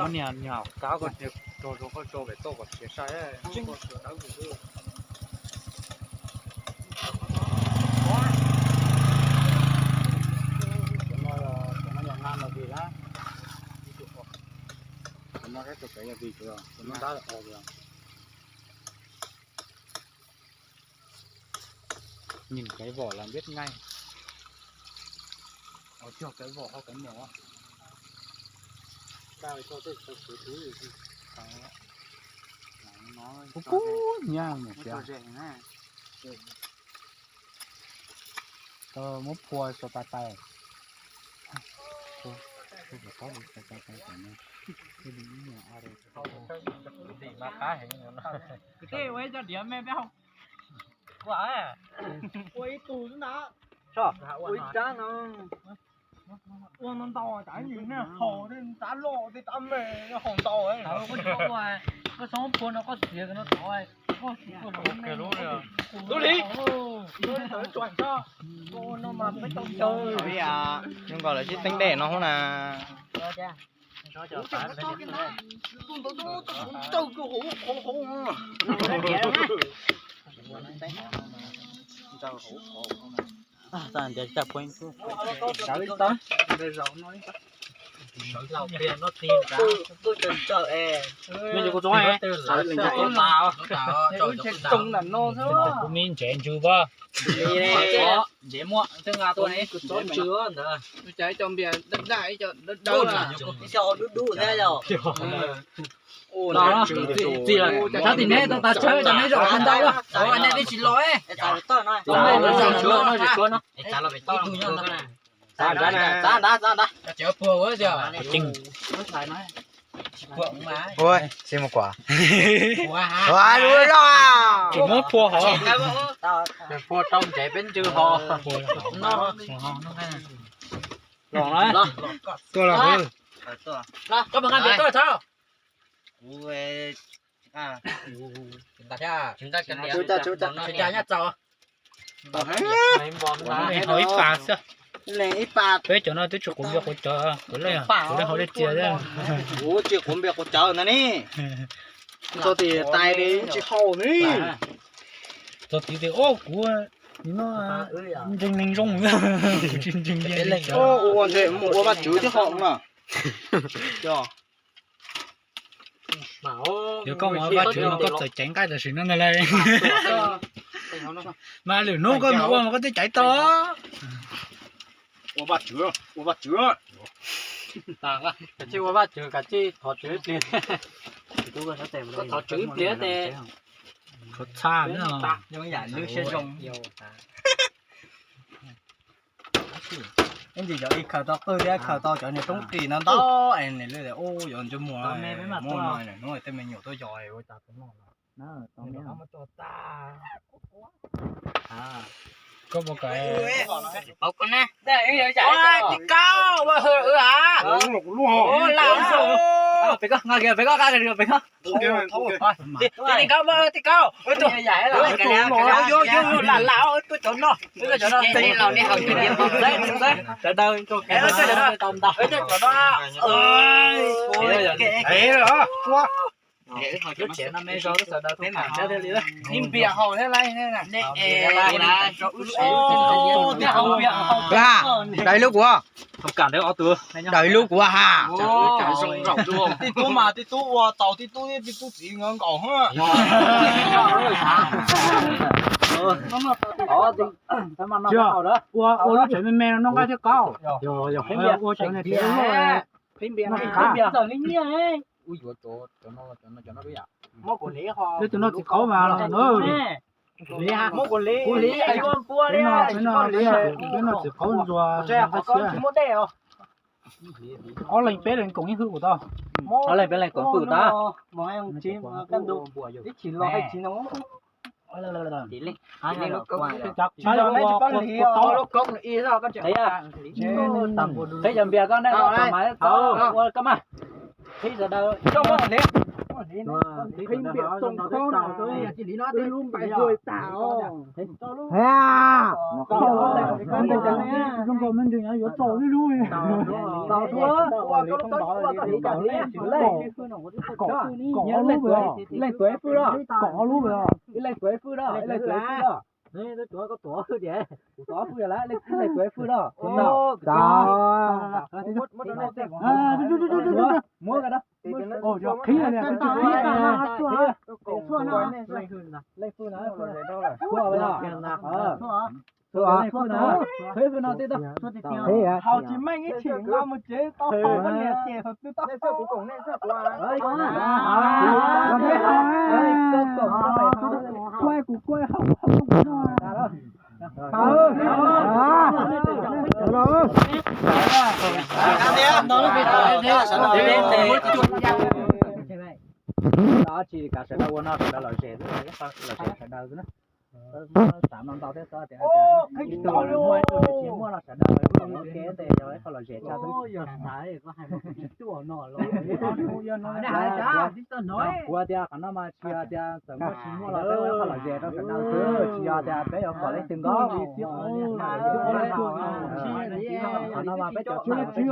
Niag niag kab koj tso rau koj tso pem toj kom khiav sai. Nhìn cái vỏ là biết ngay. Ồ, chưa, cái vỏ hay cái mỏ á? Tao cho tôi, tôi cứ cứ cứ. Nó cú cú nha, nhỉ, nó cho rẻ nè. Tao muab phua sau tais tais. Phua, phua kom tau tais tais tais tais no. Cái gì cũng mà ao rồi. Cái ua cho điểm mẹ béo. Ua, ua ib tug xwb na. Ua ib rab no. Ua no ntau, tab sis nws haus tej rab loj tej rab me haus ntau. Koj tsis ua, koj txhob phua no koj txiav no tod, koj tsis phua no. Tub Lis, tub Lis tawv tsuag tso. Ua no mas peb tau caw. Zoo nkaus lawv sib teeb dej no hub na. Kuv me ntsev ntsws pab. Ntsev muaj twb nqa tuaj ne. Kuv cov ntsws ntawd. Cov npias daj daj ib co dawb dawb. Ib co dub dub thiab yom. Txi lawm, sab tim neb tau tas tsawg cov neb zaum ntau lawm. Nej twb tsis los. Txav nrad, txav nrad. Ua, tsis mus kuam. Ua, lub loj. Muab phua hov. Phua rau ntsev peb ntsws hov. Los na. Tuaj los. Koj puas nqa npias tuaj tso? Hov ib pas xwb. Peb cov no twb tsis quav npias quav cawv, kuv leej, kuv leej hauv dej txias thiab. Kuv tsis quav npias quav cawv ntag ne. Txog tim tais li tsis haus ne. Txog tim tias ob kuv no ntseeg neeg zoo, tsis ntseeg li. Ua ntshe mus ua Vaj Tswv thiab haus na. Yog koj mus ua Vaj Tswv no koj txawm ceev nqaij tam sim no ntag lauj. Mas lwm hnub koj mus ua mas koj twb ceev tau. Ua Vaj Tswv, ua Vaj Tswv. Kav tsij ua Vaj Tswv, kav tsij thov Tswv ib pliag. Koj thov Tswv ib pliag ces. Khaws txhaj no. Ib ntsis yog ib khaws tau qwj thiab khaws tau cov niag roob qis no ntau es nws lwj ub yuav ntsej muag muaj no hnub tej me nyuam tuaj yos ua cas tus no. Koj puas kam? Tim koj, peb koj nqa kiag, peb koj nqa kiag, peb koj. Tim koj, tim koj, lam lam tuaj cov no, cov no. Sawv daws, cov no. Ib npias haus thiab laiv. Daws ib lub kuv, daws ib lub kuv ha. Tij tub mas tij tub ua tau tij tub, tij tub txiv nkaus nkaus. Ua, ua lub tsev me me no noj nqaij thiab qaub. Ua cov niag tsev loj noj tsis qab. Leej twg noj txiv qaub mas, kuv li, peb noj txiv qaub ntxuag nqaij tshiab. Ob leeg peb leeg koom ib hwj kuv tau. Ob leeg peb leeg koom hwj tau. Qhib cov npias koj ne, ua koj mas, qhib sawv daws. Leej tuav fwj los, leej tuav fwj los, leej tuav fwj los, kuv tuav fwj lawm, leej tuav fwj los. Muab qhib, leej fwj na, qhib fwj no tej tag. Haus tsis meej ib chim nqa mus tsev tau haus koj niam ces thaum twg tau. Kuv kuaj haus haus no. Tsis kav sawv daws ua no, sawv daws lom zem, lom zem sawv daws xwb na. Xav no ntau thiab, xav tias ib tug muaj ib tug tsis muaj los sawv daws ua ke tes yog ib qho lom zem tshaj xwb. Kuv tias qhov no mas tsis yog tias txawm muaj tsis muaj los peb ua ib qho lom zem rau sawv daws xwb, tsis yog tias peb yuav kom leej twg nkaub. Qhov no mas peb cov tsis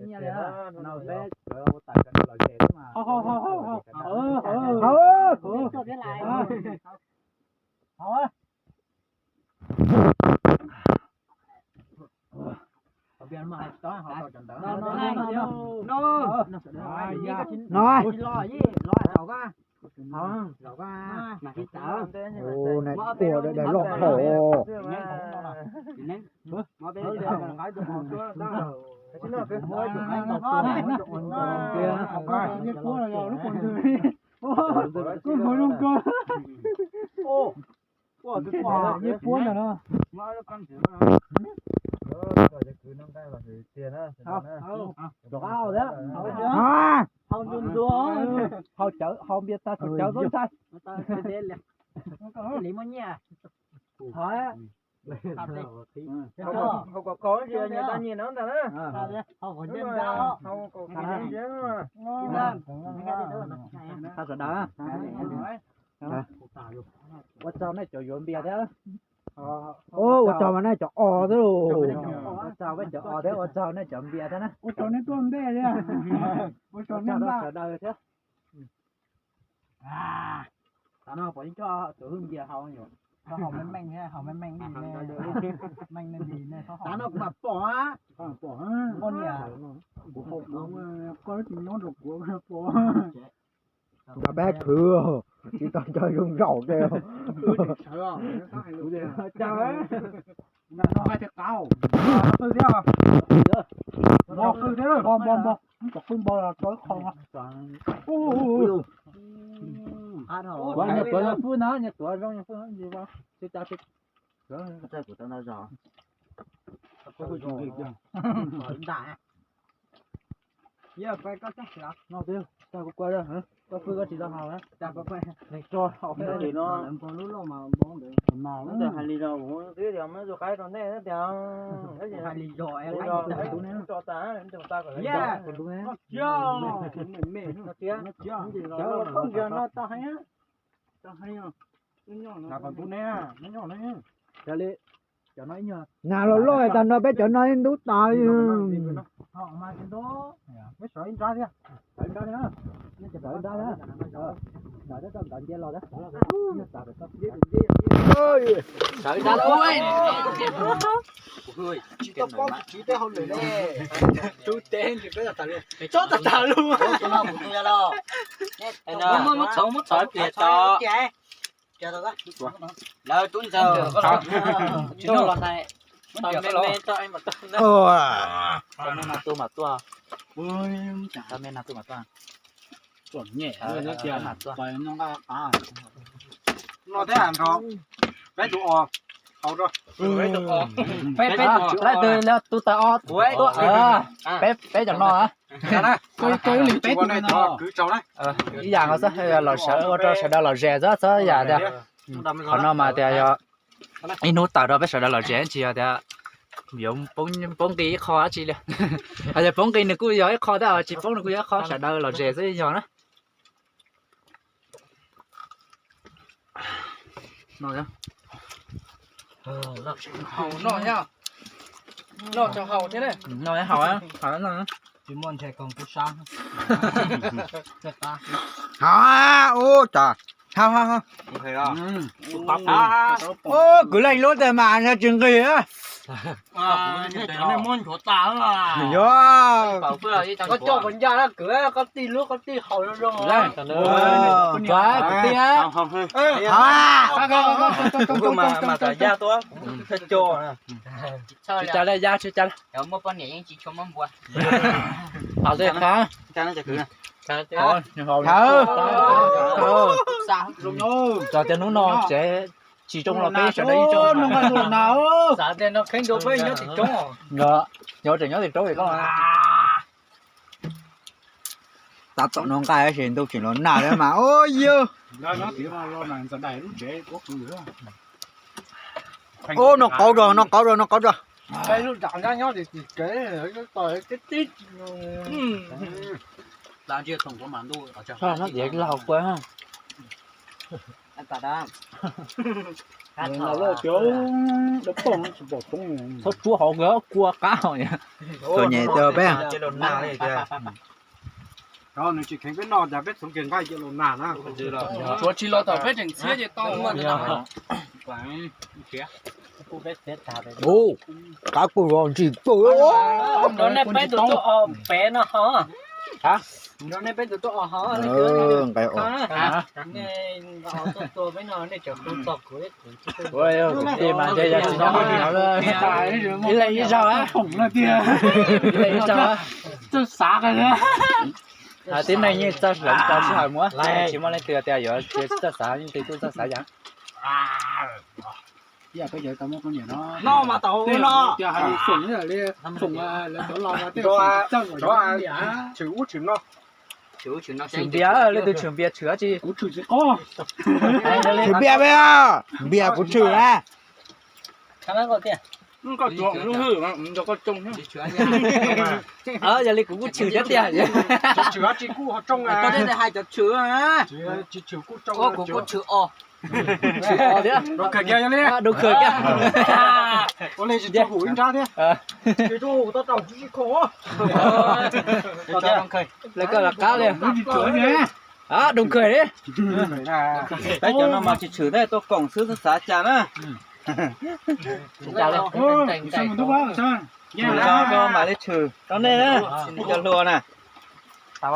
nyiaj li, no peb ua tawm cov lom zem xwb mas. No, ua da da loj hau. Yeej puab ntawm no. Hau npias tag txhua cawv ntxhais. Li muaj nyiaj. Hau kom kawg nyiaj no ntag na. Tag sawv daws. Ua tsaug nej cov yuav npias thiab. Ua tsaug mas nej cov os thiab. Ua tsaug peb cov os thiab, ua tsaug nej cov npias thiab na. Ua tsaug nej tuaj ntej thiab. Ua tsaug nej rau sawv daws thiab. Tav no pom ib co tus hwj npias haus, haus meej meej, haus meej meej li, meej li ne. Tav no kuv mam pom, pom muaj niam. Kuv haus kuv, koj tsis nyob rau kuv pom. Nrog peb khwv, tsis tau cov zoo zaum kiag. Npog qwj thiab, npog, npog, npog, npog los rau ib qho. Nyias tuav fwj na, nyias tuav zoo nyias fwj. Koj fwj koj tsis tau haus na. Hais li no, kuv twb tias muab tus qaib rau nej tias, hais li no, tso tas, tso tas kom lawv, no tag, no tag, no tag. Raws li cov no ib nyuag, nas los loj tag no peb cov no ib ntub tas li. Sawv nrab los, sawv nrab. Tub teb tsob tas tas lus. Muab txhov, muab txhov pliag tso. Lawv tub ntxawg, tsis los na. Tau me me tso, tau me na tuaj mas tuaj. Tau me na tuaj mas tuaj. Tuaj nyem mas tuaj. No thiab nrog peb tus os haus rau. Peb, peb, leej twg yog tus tawm os tuaj. Peb, peb cov no. Ib yam no xwb, los sawv ua rau sawv daws lom zem xwb, txhob yam tias Qhov no mas tias yog ib hnub tawm rau peb sawv daws lom zem, tsis yog tias yuav poob nqi ib qho dab tsi li. Hais tias poob nqi nws kuj yog ib qho thiab, tsis poob nws kuj yog ib qho, sawv daws lom zem xwb yog na. Haus noj thiab. Noj tso haus thiab na. Noj thiab haus, haus noj. Tsis muaj ntshe koog kub sab. Haus, ub, tso. Haus, haus, haus. Ub, kwv leej lub tes mas tsis nqig. Yog. Koj coj puas ncaj na kwv, koj tij lub koj tij haus zoo zoo. Kwv tij. Haus. Mas tas yaj tuaj. Tsis cas li, yaj tsis cas li. Haus li qab. Tso tias hnub no tsev tsis zoo los peb sawv daws ib tsoom. Xav tias no kheev dua peb nyob tim roob. Yog, yog tseem nyob tim roob li koj. Tab tom noj nqaij tab sis ntuj tseem los nag thiab mas ua yog. Ub, noj qauv rau, noj qauv rau, noj qauv rau. Lau quaj. Txhob tsuab hauv kua qab. Txom nyem tiag peb. Nws tsis kheev peb noj cas peb txhoov kiag nqaij cia los nag na. Tsuav tsis los tom peb tseem txhiab ces tau. Ub, qab kuj los ntsis pw. Nrog nej peb tus tuaj os pem no ho. Nrog nej peb tus tuaj os ho. Nqaij os. Tua peb no nej tseem hu txog kuv. Kuv tij mas ntshe yog tsis nyob hauv li no lawm. Ib leeg ib zaug, ib leeg ib zaug. Txawj xav. Tib neeg yeej txawj xav tau sij hawm muab, tsis muaj leej twg tias yuav tsis txawj xav, yeej tsis txawj xav yam. Ib yam peb cov tau muab poj niam no. No mas tau no. Tias hais li Foom li, Foom lawv cov laus mas tej zaum txawj ua cov niam. Tshwm ub tshwm no. Tshwm npias, leej twg tshwm npias tshwm dab tsi? Kuv tshwm tsis qub. Tshwm npias, npias kuv tshwm na. Koj tsuas lub hwj, koj tsoo. Yog li kuv kuj tshwm thiab tiag. Tshwm dab tsi kuj ho tsoo. Koj thiaj hais cov tshwm. Tsis tshwm kuj tsoo. Kuv kuj tshwm os. Tshwm os thiab. Rau khaws kiag yog li. Rau khaws kiag. Ua li tsis tshwm hum ib nrab thiab. Tsis tshwm hum tau tau tsis khov. Lawv koj los qab li. Doos khawm li. Peb cov no mas tsis tshwm thiab, tuaj koom xwb xav cas na. Tshwm zoo rau mam li tshwm rau nej na, cov hluas na. Tsis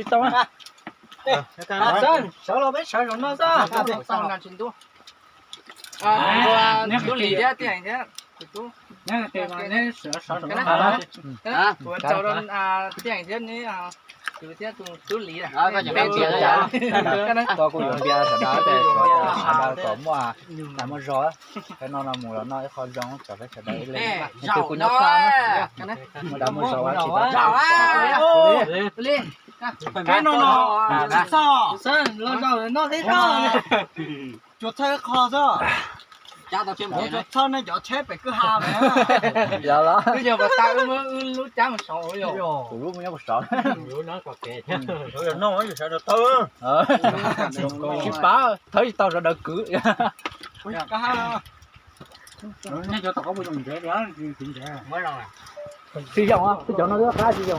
tau. Sawv los peb sawv zaum no xwb. Tub Lis thiab Tiaj Heev thiab. Kuv tsaug rau Tiaj Heev thiab neb, kwv thiab tus Tub Lis. Koj kuj yuav npias sawv daws, sawv daws kom muaj dag muaj zog. Peb no no mus los noj ib qho zoo, kom peb sawv daws ib leeg, leej twg kuj nyob faj na. Muaj dag muaj zog tsis tau. Peb no no tsis txog. Cua txhawb qho xwb. Cua txhawb nej cov tsheb pem kwj ha mas. Yog los. Twb yog pas tas wb muab wb lub cab mus saud yog. Kuv lub mus nyob puas saud. Noj yus sawv daws thawb. Tsis paub, thawb tsis tau sawv daws kwv. Nej cov tom qab puas zoo ntsev? Tsis zoo, twb cov no twb qab tsis zoo.